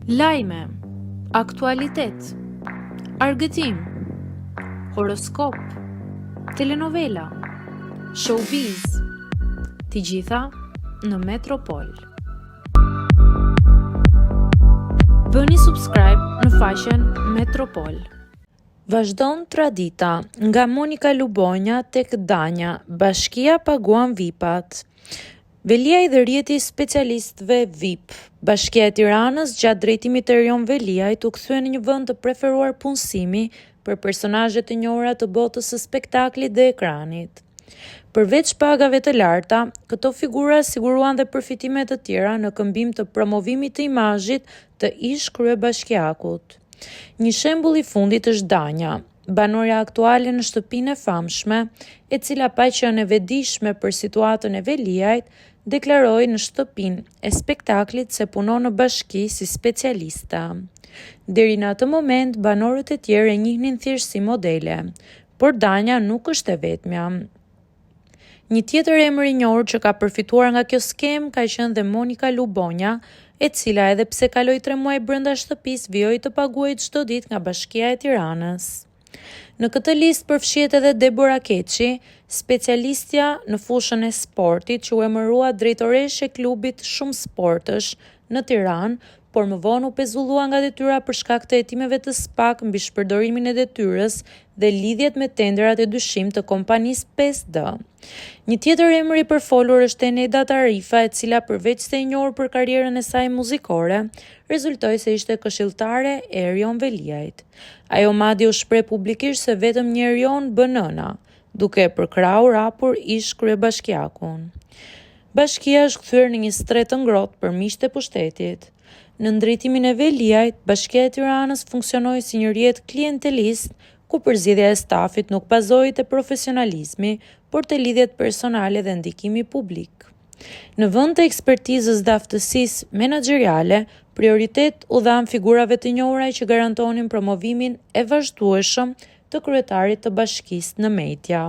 Lajme, aktualitet, argëtim, horoskop, telenovela, showbiz, të gjitha në Metropol. Bëni subscribe në faqen Metropol. Vazhdon tradita, nga Monika Lubonja tek Danja, bashkia paguan VIP-at. Veliaj dhe rrjeti i specialistëve VIP. Bashkia e Tiranës gjatë drejtimit të Erion Veliajt u kthye në një vend të preferuar punësimi për personazhe të njohura të botës së spektaklit dhe ekranit. Përveç pagave të larta, këto figura siguruan dhe përfitime të tjera në këmbim të promovimit të imazhit të ish-kryebashkiakut. Një shembull i fundit është Danja, banorja aktuale në shtëpinë e famshme, e cila pa qenë e vetëdijshme për situatën e Veliajt, deklaroi në shtëpinë e spektaklit se punon në bashki si specialiste. Deri në atë moment, banorët e tjerë e njihnin thjesht si modele, por Danja nuk është e vetmja. Një tjetër emër i njohur që ka përfituar nga kjo skemë ka qenë dhe Monika Lubonja, e cila edhe pse kaloi tre muaj brenda shtëpisë vijoi të paguhej çdo ditë nga Bashkia e Tiranës. Në këtë listë përfshihet edhe Debora Keçi, specialistja në fushën e sportit që u emërua drejtoreshë e klubit shumësportësh në Tiranë, por më vonë u pezullua nga detyra për shkak të hetimeve të SPAK mbi shpërdorimin e detyrës dhe lidhjet me tenderat e dyshimtë të kompanisë 5D. Një tjetër emër i përfolur është Eneda Tarifa, e cila përveç se e njohur për karrierën e saj muzikore, rezultoi se ishte këshilltare e Erion Veliajt. Ajo madje u shpreh publikisht se vetëm një Erion bën nëna, duke e përkrahur hapur ish-kryebashkiakun. Bashkia është kthyer në një strehë të ngrohtë për miqtë e pushtetit. Nën drejtimin e Veliajt, Bashkia e Tiranës funksionoi si një rrjet klientelist ku përzgjedhja e stafit nuk bazohej te profesionalizmi, por te lidhjet personale dhe ndikimi publik. Në vend të ekspertizës dhe aftësisë menaxheriale, prioritet u dhanë figurave të njohura që garantonin promovimin e vazhdueshëm të kryetarit të bashkisë në media.